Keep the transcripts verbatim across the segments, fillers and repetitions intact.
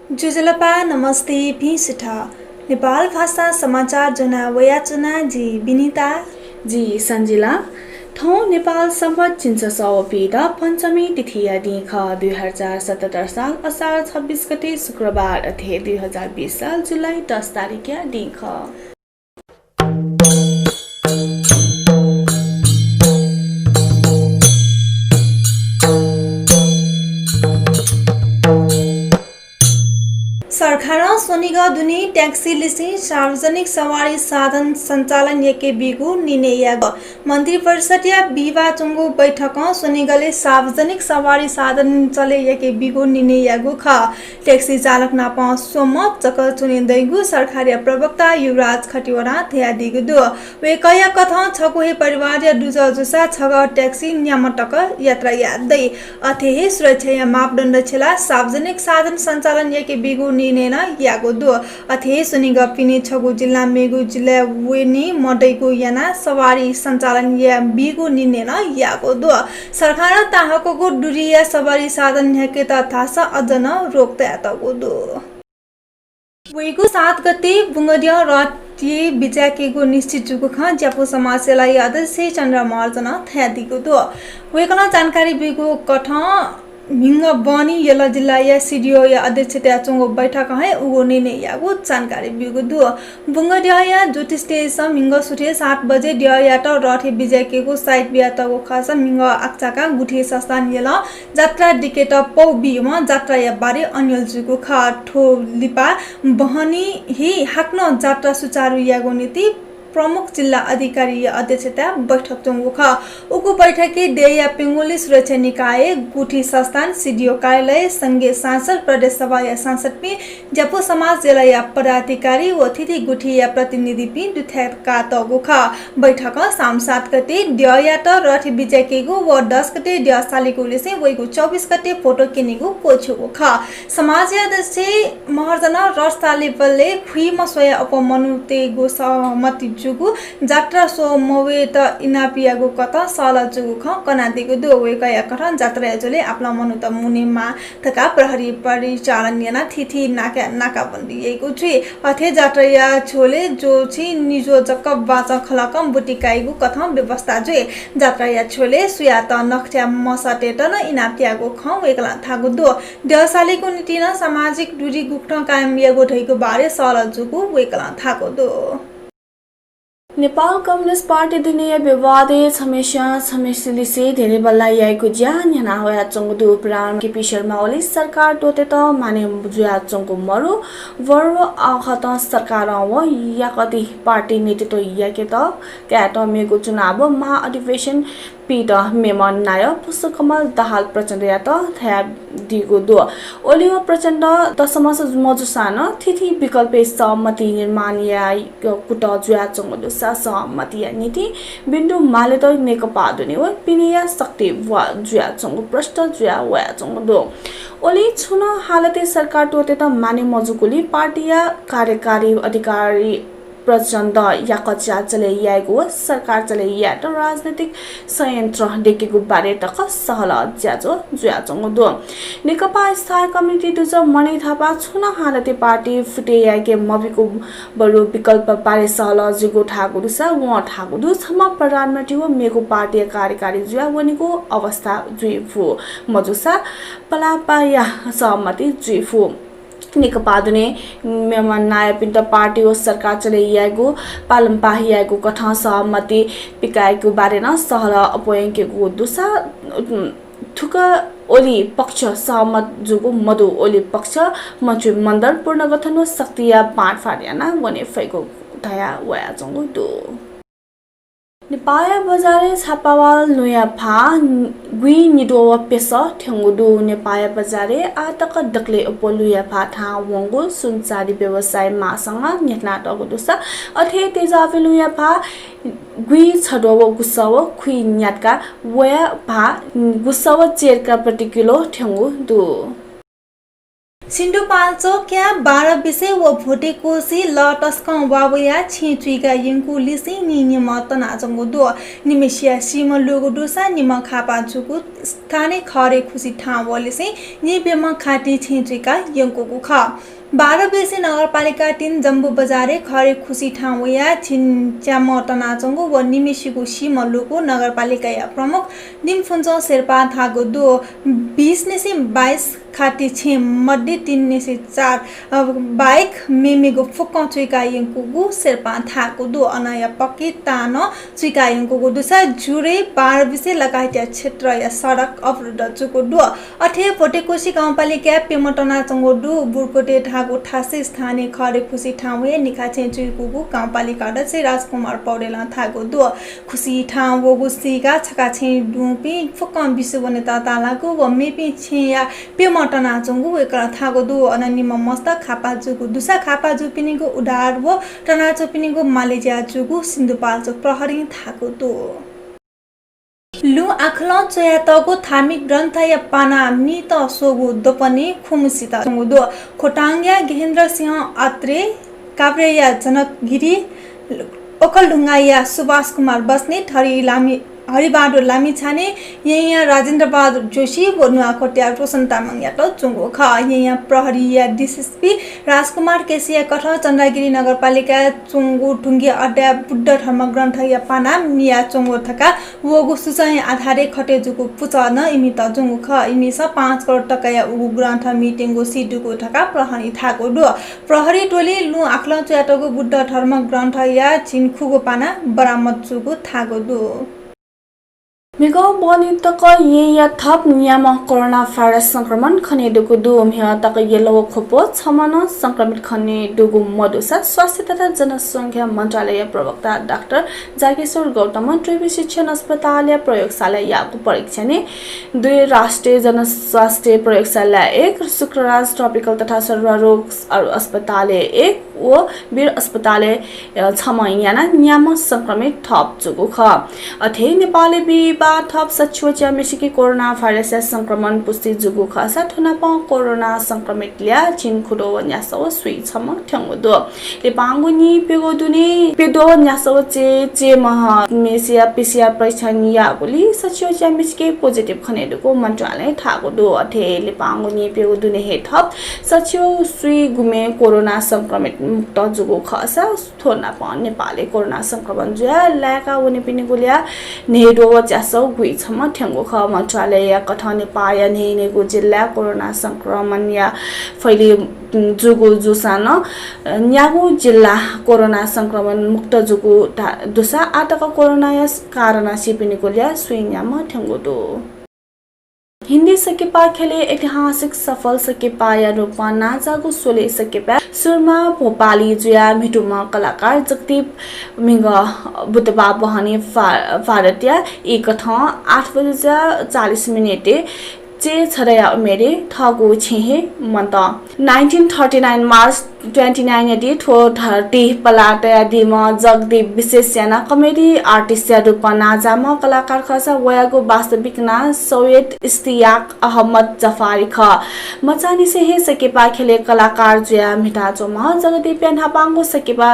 ज्वजलपा, नमस्ते, भिं सुथ। नेपाल भाषा समाचार ज्वना वयाच्वना जि विनिता। जि सञ्जिला। थौं नेपाल सम्बत झिंछसः व पीदँ पञ्चमी तिथिया दिं खः, दुई हजार सतहत्तर साल असार छब्बिस गते शुक्रबार, अथे दुई हजार बीस साल जुलाई दस तारिखया दिं खः। सरकारं स्वनिगः दुने ट्याक्सी लिसें सार्वजनिक सवारी साधन सञ्चालन याके बीगु निर्णय याःगु। मन्त्रिपरिषद्या बिहिबाः च्वंगु बैठकं स्वनिगलय् सार्वजनिक सवारी साधन चले याके बीगु निर्णय याःगु खः। ट्याक्सी चालक नाप स्वम्ह जक च्वने दइगु सरकारया प्रवक्ता युवराज खतिवडां धयादीगु दु। वय्कःया कथं छगू हे परिवारया दुजः जूसा छगः ट्याक्सी न्याम्ह तक यात्रा याये दइ। अथे हे सुरक्षाया मापदण्ड छ्यलाः सार्वजनिक साधन सञ्चालन याके बीगु निर्णय नं याःगु दु। अथे हे स्वनिगः पिने छगू जिल्लां मेगु जिल्लाय् वने मदइगु यानाः सवारी सञ्चालन याये बीगु निर्णय नं याःगु दु। सरकारं ताहाकःगु दूरीया सवारी साधन न्ह्याकेत धाःसा अझ नं रोक तयातःगु दु। वइगु सात गते बुंगद्यः रथय् बिज्याकेगु निश्चित जूगु खँ ज्यापु समाज यलया अध्यक्ष चन्द्र महर्जनं धयादीगु दु। वय्कलं जानकारी ब्यूगु कथं म्हिगः बहनी यल जिल्लाया सिडिओया अध्यक्षताय् च्वंगु बैठकं हे उगु निर्णय याःगु जानकारी ब्यूगु दु। बुंगद्यःया ज्योतिष तेजसं म्हिगः सुथय् सात बजे द्यःयात रथय् बिज्याकेगु साइत बियातःगु खःसा म्हिगः आकाझाकां गुथि संस्थान यलं जात्रा दिकेत पौ बीवं जात्राया बारे अन्यल जूगु खः। थ्व लिपा बहनी हे हाकनं जात्रा सुचारु यायेगु निंतिं प्रमुख जिल्ला अधिकारीया अध्यक्षताय् बैठक च्वंगु खः। उगु बैठकय् देय्‌या प्यंगुलिं सुरक्षा निकाय, गुथि संस्थान, सिडिओ कार्यालय, संघीय सांसद, प्रदेश सभाया सांसदपिं, ज्यापु समाज यलया पदाधिकारी व थीथी गुथिया प्रतिनिधिपिं दुथ्याकातःगु खः। बैठकं साउन सात गते द्यःयात रथय् बिज्याकेगु व दस गते द्यः सालीगु लिसें वइगु चौबिस गते भोटो क्यनेगु क्वःछ्यूगु खः। समाजया अध्यक्ष महर्जनं रथ सालीबलय् खुइम्ह स्वयाः अप्वः मनूतय्‌गु सहमति जूगु जात्रा स्वः मवयेत इनाप याःगु कथं सहलह जूगु खँ कनादीगु दु। वय्‌कःया कथं जात्राया झ्वलय् आपालं मनूत मुनेमाः धकाः प्रहरी परिचालन यानाः थीथी नाकाय् नाकाबन्दी याइगु जुइ। अथे जात्राया झ्वलय् ज्वःछि निज्वः जक बाचं खलकं बुति काइगु कथं व्यवस्था जुइ। जात्राया झ्वलय् सुयातं नखःथ्याय् मसःतेत नं इनाप याःगु खँ वय्‌कलं धाःगु दु। द्यः सालीगु निंतिं नं सामाजिक दूरी गुकथं कायम यायेगु धइगु बारे सहलह जूगु वय्‌कलं धाःगु दु। नेपाल कम्युनिस्ट पार्टी दुनेया विवादय् छम्हेस्यां छम्हेसिलिसे धेरै बल्लाः याइगु ज्या न्ह्याना वयाच्वंगु दु। प्रधानमन्त्री केपी शर्मा ओली सरकार त्वःतेत माने जुयाच्वंगु मरु। बरु आःखतं सरकारं व याकति पार्टी नेतृत्व याकेत कायेत मेगु चुनाव महाधिवेशन पीदँ मेम्ह नायः पुष्पकमल दाहाल प्रचण्डयात धयादीगु दु। ओली व प्रचण्ड तसमस मजूसां नं थीथी विकल्पय् सहमति निर्माण यायेगु कुतः जुयाच्वंगु दुसा सहमतिया निंतिं बिन्दु मालेत नेकपा दुने व पिनेया शक्ति वा जुयाच्वंगु प्रष्ट जुया वयाच्वंगु दु। ओली छुं नं हालतय् सरकार त्वःतेत माने मजूगुलिं पार्टीया कार्यकारी अधिकारी प्रचण्ड याकःचा चले यायेगु व सरकार चले यायेत राजनैतिक षड्यन्त्र दयेकेगु बारे तक सहलह ज्याझ्वः जुयाच्वंगु दु। नेकपा स्थायी कमिटी दुजः मणि थापां छुं नं हालतय् पार्टी फुटे यायेके मबीगु बरु विकल्प बारे सहलह जूगु धाःगु दुसा वं धाःगु दु, छम्ह प्रधानमन्त्री व मेगु पार्टीया कार्यकारी जुया वनेगु अवस्था जुइफु, मजूसा पलापाया सहमति जुइफु। नेकपा दुने मेम्ह नायःपिन्त पार्टी व सरकार चले यायेगु, पालंपाः यायेगु कथं सहमति पिकायेगु बारे नं सहलह अप्वयंकेगु दुसा, उम्, थुक ओली पक्ष सहमत जूगु मदु। ओली पक्ष मन्त्रीमण्डल पुनर्गठन व शक्तिया बाँडफाँड याना वने फइगु धया वयाच्वंगु दु। नेपाःया बजारय् छापावाल लुँया भाः गुँइ निद्वः व प्यसः थ्यंगु दु। नेपाःया बजारय् आः तक दकलय् अप्वः लुँया भाः थाहां वंगु सुनचाँदी व्यवसायी महासंघं न्ह्यथनातःगु दुसा, अथे हे तेजाबी लुँया भाः गुँइ छद्वः व गुसः व खुइ न्यातका वया भाः गुसः व चय्‌तका प्रति किलो थ्यंगु दु। सिन्धुपाल्चोकया बाह्र बिसे व भोटेकोशी लः तसकं वा वयाः छेँ चुइका यंकूलिसें निनिम्ह तनाच्वंगु दु। निम्हसिया सीम्ह लूगु दुसा निम्ह खापा जूगु स्थानीय खरे खुसी थाहां वःलिसें निब्यम्ह खाति छेँ चुइका यंकूगु खः। बाह्र बिसे नगरपालिका तीन जम्बु बजारय् खरे खुसी थाहां वयाः झिंच्याम्ह तनाच्वंगु व निम्हसिगु सीम्ह लूगु नगरपालिकाया प्रमुख निमफुन्चो शेर्पां धाःगु दु। बिस निसें बाइस खाति छेँ मध्ये तीन निसें चार, अ, बाहेक मेमेगु फुक्कं चुइका यंकूगु शेर्पां धाःगु दु। अनया पक्की तां नं चुइका यंकूगु दुसा जुरे, बाह्र बिसे लगायतया क्षेत्रया सडक अवरुद्ध जूगु दु। अथे भोटेकोशी गाउँपालिकाय् प्यम्ह तनाच्वंगु दु। बुर्कोटे धाःगु थासय् स्थानीय खरे खुसी थाहां वयाः निखा छेँ चुइकूगु गाउँपालिका अध्यक्ष राजकुमार पौडेलं धाःगु दु। खुसी थाहां वःगु सीकाः छखा छेँ दुपिं फुक्कं बिस्युं वनेत ताःलाःगु व मेपिं छेँया प्यम्ह तनाच्वंगु वय्कलं धाःगु दु। अन निम्ह मस्त खापा जूगु दुसा खापा जूपिनिगु उद्धार व तनाच्वंपिनिगु मालेज्या जूगु सिन्धुपाल्चोक प्रहरीं धाःगु दु। लुँ आखलं च्वयातःगु धार्मिक ग्रन्थया पाना मीत स्वःगु द्वपनय् खुम्हसित च्वंगु दु। खोटाङया गेहेन्द्र सिंह आत्रेय, काभ्रेया जनक गिरी, ओखलढुङ्गाया सुभाष कुमार बस्नेत, हरि लामि-, हरिबहादुर लामिछाने, येँया राजेन्द्र बहादुर जोशी व नुवाकोटया रोशन तामाङयात च्वंगु खः। येँया प्रहरीया डिएसपी राजकुमार केसीया कथं चन्द्रागिरी नगरपालिकाय् च्वंगु ढुङ्गे अड्डाय् बुद्ध धर्मग्रन्थया पाना मिया च्वंगु धकाः वःगु सूचनाया आधारय् खटे जूगु पुचः नं इमित च्वंगु खः। इमिसं पाँच करोड तकाया उगु ग्रन्थ मीत्यंगु सीदुगु धकाः प्रहरीं धाःगु दु। प्रहरी टोलीं लुँ आखलं च्वयातःगु बुद्ध धर्म ग्रन्थया झिंखुगू पाना बरामद जूगु धाःगु दु। म्हिगः बहनी तक येँया थप न्याम्ह कोरोना भाइरस संक्रमण खनेदुगु दु। म्हिगः तक यल व ख्वप छम्ह नं संक्रमित खनेदुगु मदुसा स्वास्थ्य तथा जनसंख्या मन्त्रालय प्रवक्ता डाक्टर जागेश्वर गौतमं त्रिवि शिक्षण अस्पतालया प्रयोगशालाय् याःगु परीक्षणय् दुई राष्ट्रिय जनस्वास्थ्य प्रयोगशालाय् एक, शुक्रराज ट्रपिकल तथा सरुवा रोग अस्पतालय् एक व वीर अस्पतालय्, अ, छम्ह यानाः न्याम्ह संक्रमित थप जूगु खः। अथे नेपालय् बिहिबाः थप सच्छि व च्याम्हेसिके कोरोना भाइरसया संक्रमण पुष्टि जूगु खःसा थ्व नापं कोरोना संक्रमित ल्याः झिंखुद्वः व न्यासः व स्वीछम्ह थ्यंगु दु। लिपांगु नीप्यघौ दुने प्यद्वः व न्यासः व चय्, चय्म्ह मेसिया पिसिआर परीक्षण याःगुलिं सच्छि व च्याम्हेसिके positive खनेदुगु मन्त्रालयं धाःगु दु। अथे लिपांगु नीप्यघौ दुने हे थप सच्छि व स्वीगुम्ह कोरोना संक्रमित मुक्त जूगु खःसा थ्व नापं नेपालय् कोरोना संक्रमण जुयाः लाय्का वनीपिनिगु ल्याः न्हय्द्वः व च्यासः व गुइछम्ह थ्यंगु खः। मन्त्रालयया कथं नेपाःया न्हय्न्हय्गू जिल्लाय् कोरोना संक्रमणया फैलि जूगु जूसां नं न्यागू जिल्ला कोरोना संक्रमण मुक्त जूगु धा-, दुसा आः तक कोरोनाया कारणं सीपिनिगु ल्याः स्वीन्याम्ह थ्यंगु दु। हिन्दी संकिपा ख्यलय् ऐतिहासिक सफल संकिपाया रूपं नांजाःगु स्वलय् संकिपाय् सुरमा भोपाली जुयाः म्हितूम्ह कलाकार जगदीप म्हिगः बुधबाः बहनी भा-, भारतया ई कथं आठ बजे चालिस मिनेटय् चय्छदँया उमेरय् थःगु छेँय् हे month. Nineteen thirty nine March twenty nine या दिं थ्व धर्तीइ पलाः तयादीम्ह जगदीप विशेष यानाः comedy artist या रूपं नांजाःम्ह कलाकार खःसा वयागु वास्तविक नां सैयद इस्तियाक अहमद जफारी खः। मचांनिसें हे संकिपा ख्यलय् कलाकार जुयाः म्हिताच्वंम्ह जगदीपया न्हापांगु संकिपा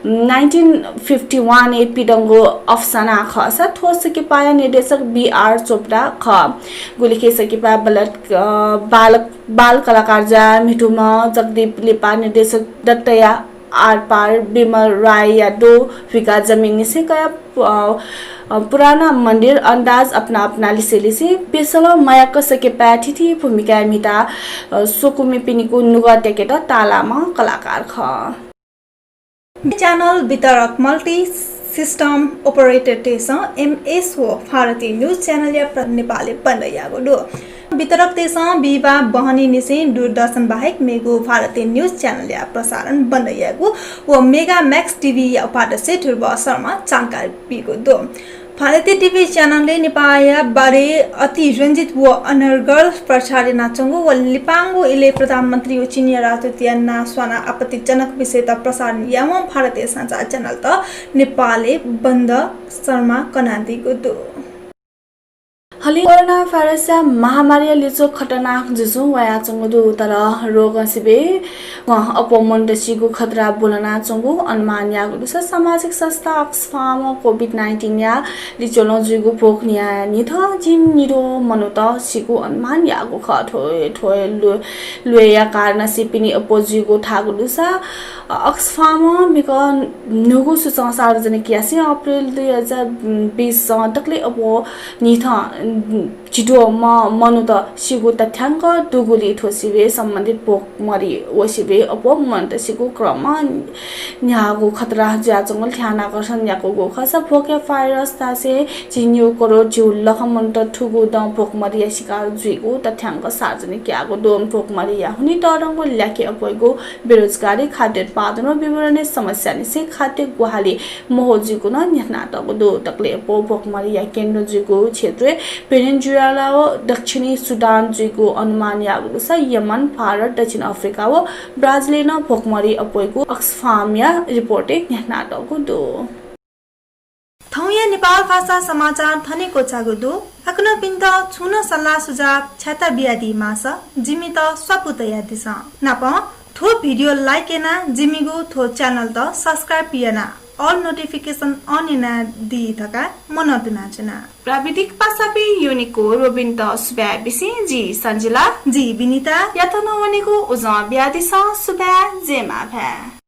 nineteen fifty one य् पिदंगु अफसाना खःसा थ्व संकिपाया निर्देशक बी आर चोपडा खः। गुलिखे संकिपाय् बलत-, अ, बालक बाल कलाकार जुयाः म्हितूम्ह जगदीप लिपा निर्देशक दत्तया आरपार, विमल रायया दो बिघा जमिन निसें कयाः, अ, अ, पुराना मन्दिर, अन्दाज अपना अपना लिसे लिसे पेसलं मयाक संकिपाय् थीथी भूमिकाय् म्हिता, अ, स्वकुमिपिनिगु नुगः त्याकेत ताःलाःम्ह कलाकार खः। Channel वितरक multi system operator तय्सं एमएस व भारतीय news channel या प्र-, नेपालय् बन्द याःगु दु। वितरकतय्सं बिहिबाः बहनी निसें दूरदर्शन बाहेक मेगु भारतीय news channel या प्रसारण बन्द याःगु व Mega Max TV या उपाध्यक्ष ध्रुव शर्मां जानकारी बीगु दु। भारतीय टिभी च्यानलले नेपाःया बारे अतिरञ्जित व अनर्गल प्रचार यानाच्वंगु व लिपांगु इलय् प्रधानमन्त्री व चिनियाँ राजदूतया नां स्वानाः आपत्तिजनक विषयत प्रसारण यावं भारतीय सञ्चार च्यानलत नेपालय् बन्द शर्मां कनादीगु दु। थौंया कोरोना भाइरसया महामारीया लिच्वः खतरनाक जुजुं वयाच्वंगु दु, तर रोगं सिबें अप्वः मनूत सीगु खतरा ब्वलनाच्वंगु अनुमान याःगु दुसा सामाजिक संस्था अक्सफामं कोभिड नाइन्टिनया लिच्वलं जुइगु भोकमरीया न्हिथं झिंनिद्वः मनूत सीगु अनुमान याःगु खः। थ्व, थ्व ल्वय्, ल्वय्‌या कारणं सीपिनि अप्वः जुइगु धाःगु दुसा अक्सफामं म्हिगः न्हूगु सूचं सार्वजनिक यासें अप्रिल दुई हजार बिसं दकलय् अप्वः न्हिथं झिंनिद्वः म-, मनूत सीगु तथ्यांक दुगुलिं थ्व सिबें सम्बन्धित भोकमरी व सिबें अप्वः मनूत सीगु क्रम न्ह्याःगु खतरा जुयाच्वंगु ध्यानाकर्षण याकूगु खःसा भोकया भाइरस धासें झिंनिद्वः करोड झिगू लख मनूत थुगु दँ भोकमरीया शिकार जुइगु तथ्यांक सार्वजनिक याःगु दु। भोकमरीया हुनिं तःधंगु ल्याखय् अप्वइगु बेरोजगारी, खाद्य उत्पादन व वितरणय् समस्यांनिसें खाद्य ग्वाहालि मह्वः जुइगु नं न्ह्यथनातःगु दु। दकलय् अप्वः भोकमरीया केन्द्र जुइगु क्षेत्रय् भेनेजुएला व दक्षिणी सुडान जुइगु अनुमान याःगु दुसा यमन, भारत, दक्षिण अफ्रिका व ब्राजिलय् नं भोकमरी अप्वइगु अक्सफामया रिपोर्टय् न्ह्यथनातःगु दु। थौंया नेपाल भाषा समाचार थन हे क्वचाःगु दु। छिकपिन्त छुं नं सल्लाह सुझाव छ्याता बियादी माःसा जिमित स्वापू तयादिसँ। नापं थ्व भिडियो like यानाः जिमिगु थ्व च्यानलत subscribe यानाः all notification on यानादी धकाः मनंतुनाच्वना। प्राविधिक पासापिं योनिको रोबिनत सुभाय् बिसें जि सन्जिला। जि बिनिता। यात नं वनेगु उजं बियादिसँ। सुभाय्, जय मांभाय्।